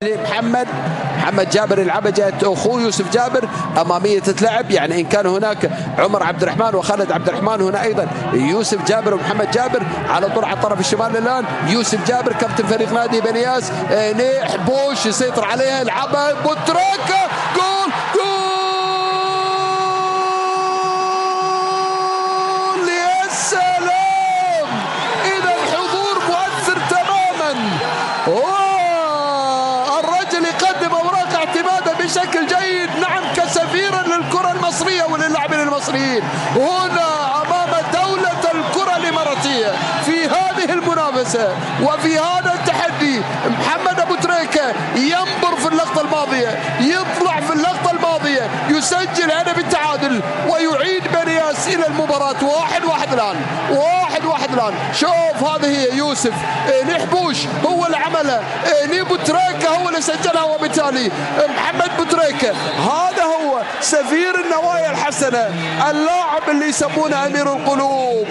محمد جابر يلعبها جهة اخوه يوسف جابر، امامية تتلعب، يعني ان كان هناك عمر عبد الرحمن وخالد عبد الرحمن، هنا ايضا يوسف جابر ومحمد جابر على طول على الطرف الشمال. الان يوسف جابر كابتن فريق نادي بنياس، نيح بوش يسيطر عليها، يلعبها بوتريكا، جول جول، يا سلام! اذا حضور مؤثر تماما، الرجل يقدم اوراق اعتماده بشكل جيد، نعم كسفيرا للكرة المصرية وللاعبين المصريين هنا امام دولة الكره الاماراتية في هذه المنافسة وفي هذا التحدي. محمد ابو تريكه ينظر في اللقطة الماضية، يطلع في اللقطة الماضية، يسجل هدف التعادل ويعيد بنياس الى المباراة. 1-1 الان، 1-1 الان. شوف هذه هي يوسف نحبوش هو اللي عملها، نيبو تريكه هو اللي سجلها، وبالتالي محمد بوتريكه هذا هو سفير النوايا الحسنة، اللاعب اللي يسمونه امير القلوب.